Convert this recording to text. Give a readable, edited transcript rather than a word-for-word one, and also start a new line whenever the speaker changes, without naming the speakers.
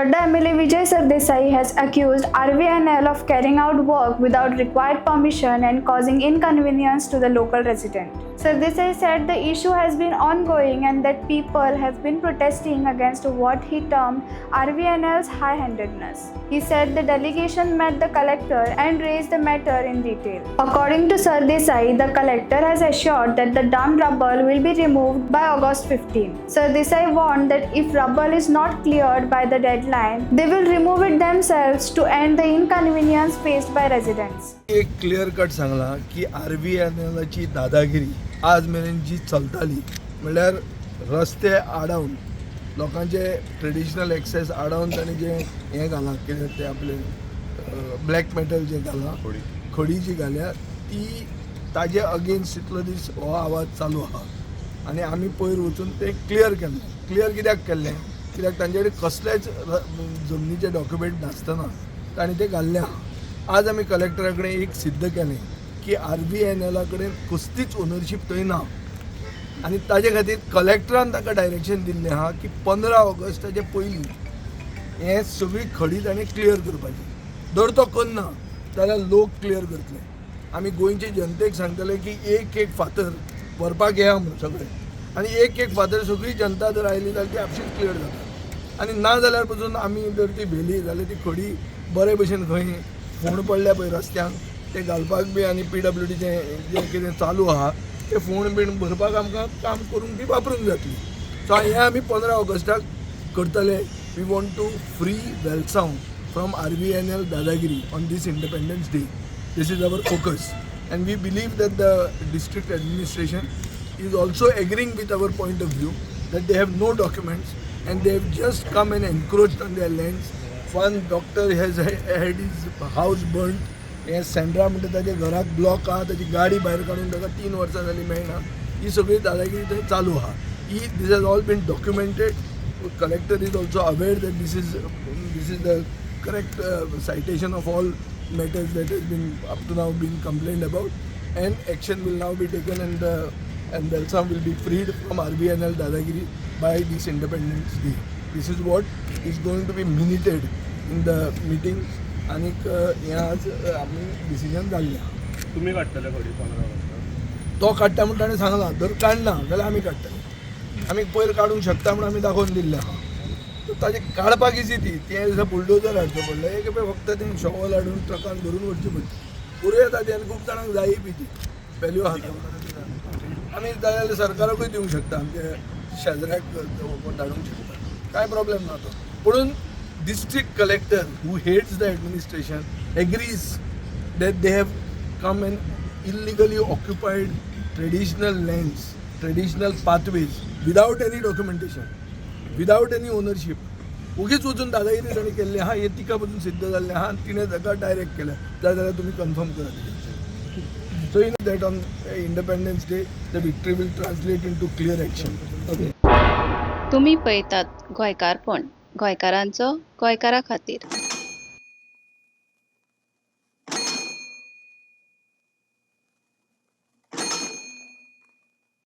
Fatorda MLA Vijay Sardesai has accused RVNL of carrying out work without required permission and causing inconvenience to the local resident. Sardesai said the issue has been ongoing and that people have been protesting against what he termed RVNL's high-handedness. He said the delegation met the collector and raised the matter in detail. According to Sardesai, the collector has assured that the dumped rubble will be removed by August 15. Sardesai warned that if rubble is not cleared by the deadline, they will remove it themselves to end the inconvenience faced by residents.
एक clear cut सांगला की R V N एलाची दादागिरी आज मेरेन जी चलताली, म्हणल्यार रस्ते आडावन, लोकांचे ट्रेडिशनल एक्सेस आडावन ताणें जें हें घालां, कितें तें आपलें ब्लॅक मेटल जें घालां, खडी जी घाल्या, ती ताजे अगेन्स्ट इतलो दीस हो आवाज चालू आहा. आनी आमी पयर वचून तें क्लियर केल्लें. क्लियर कित्याक केल्लें? कित्याक तांचे कडेन कसलेच जमनीचे डॉक्युमेंट नासतना तांणी तें घाल्लें आहा. आज आमी कलेक्टरा कडेन एक सिद्ध केलें की आर व्ही एन एला कडेन कसलीच ओनरशीप थंय ना आनी ताजे खातीर कलेक्टरान ताका डायरेक्शन दिल्लें आहा की 15 ऑगस्टाचे पयलीं हें सगळी खडी ताणें क्लियर करपाची. जर तो करना जाल्यार लोक क्लियर करतले. आमी गोंयचे जनतेक सांगतले की एक एक फातर व्हरपाक येया म्हणून सगळे आनी एक एक फातर सगळी जनता जर आयली जाल्यार ती आपशीच क्लियर जाता. आनी ना जाल्यार पसून आमी जर ती व्हेली जाल्यार ती खडी बरे भशेन खंय फोंड पडल्या पळय रस्त्यांक ते घालपाक बी आनी पीडब्ल्यूडीचें जें कितें चालू आहा ते फोंड बीण भरपाक आमकां काम करूंक ती वापरूंक जातली. सो हें आमी 15 ऑगस्टाक करतले. We want to free Velsao from RVNL दादागिरी on this Independence Day. This is our focus and we believe that the district administration is also agreeing with our point of view that they have no documents and they have just come and encroached on their lands. One doctor has had his house burnt. हे Sandra म्हणटा ताच्या घराक block आहा, ताची गाडी भायर काडून ताका 3 वर्सां जालीं मेळना. ही सगळी दादागिरी थंय चालू आहा. ही this has all been documented. Collector is also aware that this is the correct citation of all matters that has been up to now been complained about, and action will now be taken and Velsao will be freed from RVNL दादागिरी by this Independence Day. This is what is going to be minuted in the meetings. आनीक हें आज आमी decision जाल्लें आहा.
तुमी काडटले खडी 15 ऑगस्टाक?
तो काडटा म्हूण ताणें सांगलां. जर काडना जाल्यार आमी काडटले. आमी पयर काडूंक शकता म्हूण आमी दाखोवन दिल्लें आहा. तर ताजें काडपाक इजी ती तें दिसा बुलडोजर हाडचो पडलो. एक खेपे फक्त तें शॉवल हाडून ट्रकान भरून व्हरची पडली. पुरो येता ती आनी खूब जाणांक जायी बी ती व्हॅल्यू आहा ती. आमी जाय जाल्यार सरकाराकूय दिवंक शकता, आमच्या शेजऱ्याक कोण धाडूंक शकता, कांय प्रॉब्लेम ना तो. पुणून district collector who heads the administration agrees that they have come and illegally occupied traditional lands, traditional pathways without any documentation, without any ownership. उगीच वचून दादागिरी ताणें केल्ली आहा, हें तिका पसून सिद्ध जाल्लें आहा आनी तिणें ताका डायरेक्ट केलें. जाय जाल्यार तुमी कन्फर्म करात. So in that on Independence Day the victory will translate into clear action, okay?
तुमी पळयतात गोंयकारपण, गोंयकारांचो गोंयकारा खातीर.